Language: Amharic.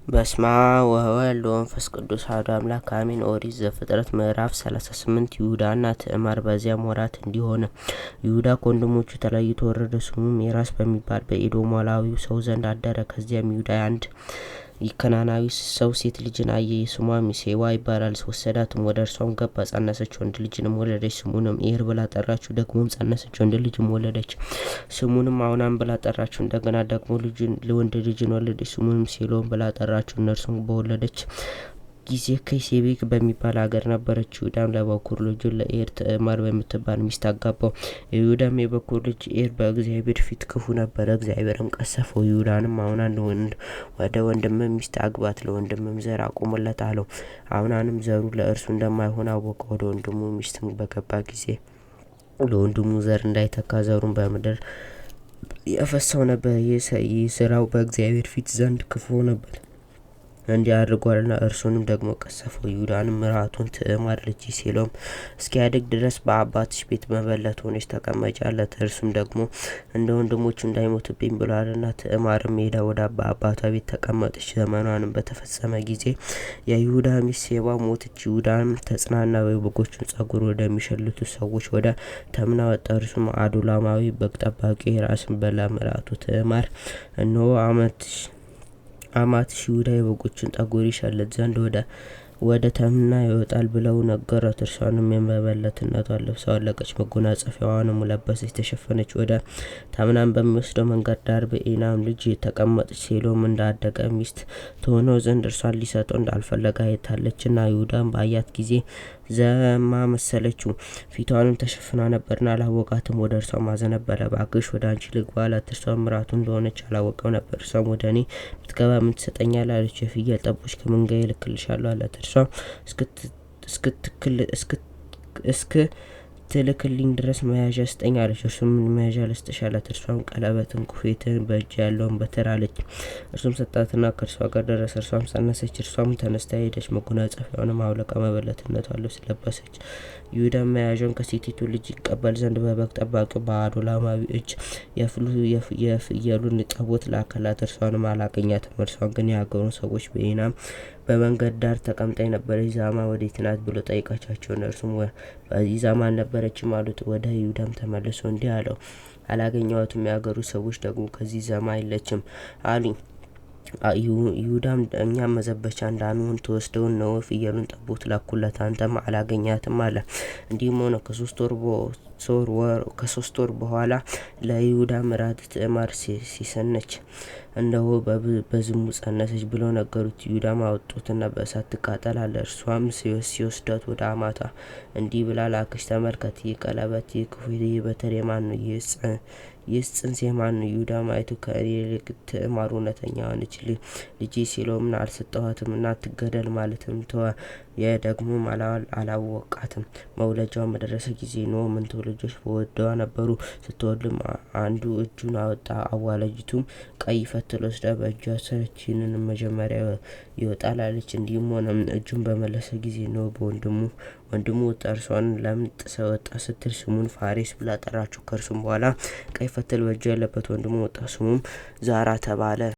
በስመ አብ ወወልድ ወመንፈስ ቅዱስ አሐዱ አምላክ አሜን። ኦሪት ዘፍጥረት ምዕራፍ 38። ይሁዳና ትዕማር። በዚያም ወራት እንዲህ ሆነ፣ ይሁዳ ከወንድሞቹ ተለይቶ ወረደ፣ ስሙም ኤራስ በሚባል በኤዶማዊው ሰው ዘንድ አደረ። ከዚያም ይሁዳ አንድ የከነዓናዊ ሰው ሴት ልጅን አየ፣ ስሟም ሴዋ ይባላል። ወሰዳትም፣ ወደ እርሷም ገባ፣ ጸነሰች፣ ወንድ ልጅንም ወለደች። ስሙንም ኤር ብላ ጠራችው። ደግሞም ጸነሰች፣ ወንድ ልጅም ወለደች። ስሙንም አውናን ብላ ጠራችው። እንደገና ደግሞ ወንድ ልጅን ወለደች፣ ስሙንም ሴሎም ብላ ጠራችው። እነርሱም በወለደች ጊዜ ኬሴቢክ በሚባል አገር ነበረች። ይሁዳም ለበኩር ልጁ ለኤር ትዕማር በምትባል ሚስት አጋባው። የይሁዳም የበኩር ልጅ ኤር በእግዚአብሔር ፊት ክፉ ነበረ፣ እግዚአብሔርም ቀሰፈው። ይሁዳንም አውናን ወደ ወንድምህ ሚስት አግባት፣ ለወንድምም ዘር አቁምለት አለው። አውናንም ዘሩ ለእርሱ እንደማይሆን አወቀ። ወደ ወንድሙ ሚስትም በገባ ጊዜ ለወንድሙ ዘር እንዳይተካ ዘሩን በምድር ያፈሰው ነበር። ይህ ስራው በእግዚአብሔር ፊት ዘንድ ክፉ ነበር፣ እንዲህ አድርጓልና እርሱንም ደግሞ ቀሰፈው። ይሁዳንም ምራቱን ትዕማር ልጅ ሴሎም እስኪያድግ ድረስ በአባትሽ ቤት መበለት ሆነሽ ተቀመጪ አላት። እርሱም ደግሞ እንደ ወንድሞቹ እንዳይሞትብኝ ብሏልና። ትዕማርም ሄዳ ወደ አባቷ ቤት ተቀመጠች። ዘመኗንም በተፈጸመ ጊዜ የይሁዳ ሚስት ሴዋ ሞተች። ይሁዳም ተጽናና፣ የበጎቹን ጸጉር ወደሚሸልቱ ሰዎች ወደ ተምና ወጣ። እርሱም አዱላማዊ በግ ጠባቂ ኤራስን ለምራቱ ትዕማር እነሆ አማትሽ ይሁዳ የበጎቹን ጠጉር ይሸልት ዘንድ ወደ ተምና ይወጣል ብለው ነገሯት። እርሷንም የመበለትነቷን ልብስ አወለቀች፣ መጎናጸፊያዋንም ለበሰች፣ ተሸፈነች። ወደ ተምናም በሚወስደው መንገድ ዳር በኤናም ልጅ ተቀመጠች። ሴሎም እንዳደገ ሚስት ትሆነው ዘንድ እርሷን ሊሰጠው እንዳልፈለገ አይታለችና። ይሁዳም ባያት ጊዜ ዘማ መሰለችው፣ ፊቷንም ተሸፍና ነበርና አላወቃትም። ወደ እርሷም አዘነበለ፣ እባክሽ ወደ አንቺ ልግባ አላት። እርሷም ምራቱ እንደሆነች አላወቀም ነበር። እርሷም ወደ እኔ ብትገባ ምን ትሰጠኛለህ አለችው። የፍየል ጠቦት ከመንጋዬ እልክልሻለሁ አላት። እርሷም እስክትልክልኝ ድረስ መያዣ ስጠኝ አለች። እርሱም ምን መያዣ ልስጥሽ አላት። እርሷም ቀለበትን፣ ኩፌትን፣ በእጅ ያለውን በትር አለች። እርሱም ሰጣትና ከእርሷ ጋር ደረሰ። እርሷም ጸነሰች። እርሷም ተነስታ ሄደች፣ መጎናጸፊያዋንም አውልቃ መበለትነቷን ልብስ ለበሰች። ይሁዳም መያዣውን ከሴቲቱ ልጅ ይቀበል ዘንድ በበግ ጠባቂው በአዶላማዊ እጅ የፍየሉን ጠቦት ላከላት። እርሷንም አላገኛትም። እርሷን ግን የሀገሩን ሰዎች በኤናም በመንገድ ዳር ተቀምጣ የነበረች ዛማ ወዴት ናት ብሎ ጠይቃቻቸው። እነርሱም በዚህ ዛማ አልነበረችም አሉት። ወደ ይሁዳም ተመልሶ እንዲህ አለው፣ አላገኘኋትም። የሀገሩ ሰዎች ደግሞ ከዚህ ዛማ የለችም አሉኝ። ይሁዳም እኛም መዘበቻ እንዳንሆን ትወስደው እነሆ ፍየሉን ጠቦት ላኩለት፣ አንተም አላገኛትም አለ። እንዲህም ሆነ ከ3 ወር በኋላ ለይሁዳ ምራት ትዕማር ሴሰነች፣ እነሆ በዝሙት ጸነሰች ብለው ነገሩት። ይሁዳም አወጡትና በእሳት ትቃጠል አለ። እርሷም ሲወስዳት ወደ አማቷ እንዲህ ብላ ላከች፣ ተመልከት፣ ይህ ቀለበት፣ ይህ ክፉ፣ ይህ በትር የማን ነው? ይህስ ጽንስ የማን ነው? ይሁዳም አይቶ ከእኔ ይልቅ ትዕማር እውነተኛ ሆነች፣ ልጄ ሴሎምን አልሰጠኋትምና አትገደል ማለትም ተወ። ደግሞም አላወቃትም። መውለጃውም በደረሰ ጊዜ እነሆ መንታ ልጆች በሆዷ ነበሩ። ስትወልድም አንዱ እጁን አወጣ። አዋላጂቱም ቀይ ፈትል ወስዳ በእጁ አሰረች። ይህንንም መጀመሪያ ይወጣል አለች። እንዲህም ሆነ፣ እጁን በመለሰ ጊዜ እነሆ በወንድሙ ወንድሙ ወጣ። እርሷን ለምን ጥሰህ ወጣህ ስትል ስሙን ፋሬስ ብላ ጠራችው። ከእርሱም በኋላ ቀይ ፈትል በእጁ ያለበት ወንድሙ ወጣ። ስሙም ዛራ ተባለ።